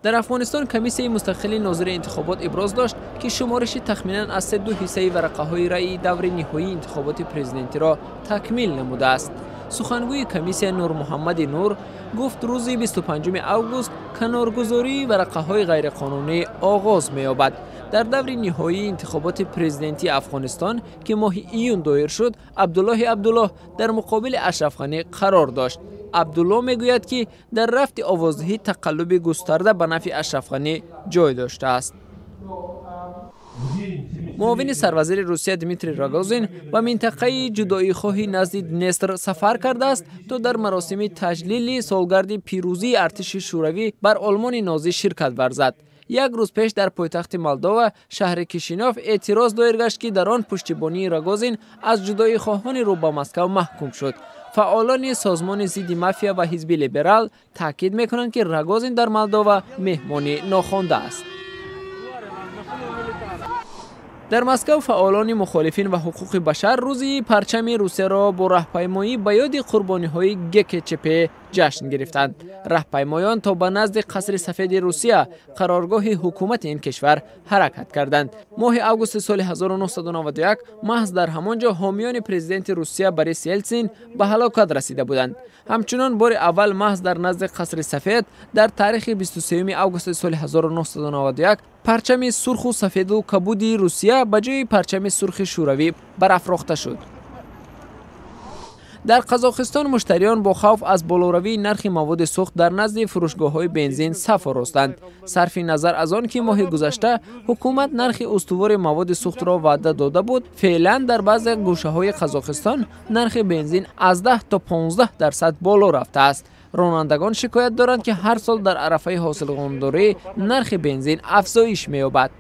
Дар Афғонистон комиссияи мустақили нозири интихобот иброз дошт, ки шумориши тахминан аз 3,2 ҳиссаи варақаҳои раъи даври ниҳоии интихоботи президентиро такмил намудааст. Сухангӯи комиссия Нурмуҳаммади Нур гуфт, рӯзи 25 август каноргузории варақаҳои ғайриқонунӣ оғоз меёбад. Дар даври ниҳоии интихоботи президентии Афғонистон, ки моҳи июн доир шуд, Абдуллоҳи Абдуллоҳ дар муқобили Ашраф Ғанӣ қарор дошт. Абдуллоҳ мегӯяд, ки дар рафти овоздиҳӣ тақаллуби густарда ба нафъи Ашраф Ғанӣ ҷой доштааст. Муовини сарвазири Русия Дмитрий Рогозин ба минтақаи ҷудоихоҳи назди Днестр сафар кардааст, то дар маросими таҷлили солгарди пирӯзии артиши Шӯравӣ бар Олмони нозӣ ширкат варзад. Як рӯз пеш дар пойтахти Молдова, шаҳри Кишинёв, эътироз доир гашт, ки дар он пуштибонии Рогозин аз ҷудоихоҳони рӯ ба Москав маҳкум шуд. Фаъолони созмони зидди мафия ва ҳизби либерал таъкид мекунанд, ки Рогозин дар Молдова меҳмони нохонда аст. Дар Москав фаъолони мухолифин ва ҳуқуқи башар рӯзи парчами Русияро бо раҳпаймоӣ ба ёди қурбониҳои ГКЧП ҷашн гирифтанд. Раҳпаймоён то ба назди Қасри Сафеди Русия, қароргоҳи ҳукумати ин кишвар, ҳаракат карданд. Моҳи августи соли 1991 маҳз дар ҳамон ҷо ҳомиёни президенти Русия Борис Елсин ба ҳалокат расида буданд. Ҳамчунон бори аввал маҳз дар назди Қасри Сафед дар таърихи 23 августи соли 1991 парчами сурху сафеду кабуди Русия ба ҷои парчами сурхи Шӯравӣ барафрохта шуд. Дар Қазоқистон муштариён бо хавф аз болоравии нархи маводи сӯхт дар назди фурӯшгоҳҳои бензин саф оростанд. Сарфи назар аз он ки моҳи гузашта ҳукумат нархи устувори маводи сӯхтро ваъда дода буд, феълан дар баъзе гӯшаҳои Қазоқистон нархи бензин аз 10 то 15% боло рафтааст. Ронандагон шикоят доранд, ки ҳар сол дар арафаи ҳосилғондорӣ нархи бензин афзоиш меёбад.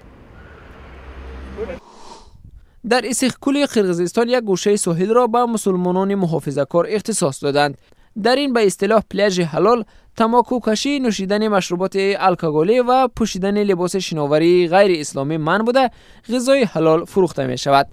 Дар Исиқкули Қирғизистон як гӯшаи соҳилро ба мусулмонони муҳофизакор ихтисос доданд. Дар ин ба истилоҳ пляжи ҳалол тамокукашӣ, нӯшидани машруботи алкоголӣ ва пӯшидани либоси шиноварии ғайриисломӣ манъ буда, ғизои ҳалол фурӯхта мешавад.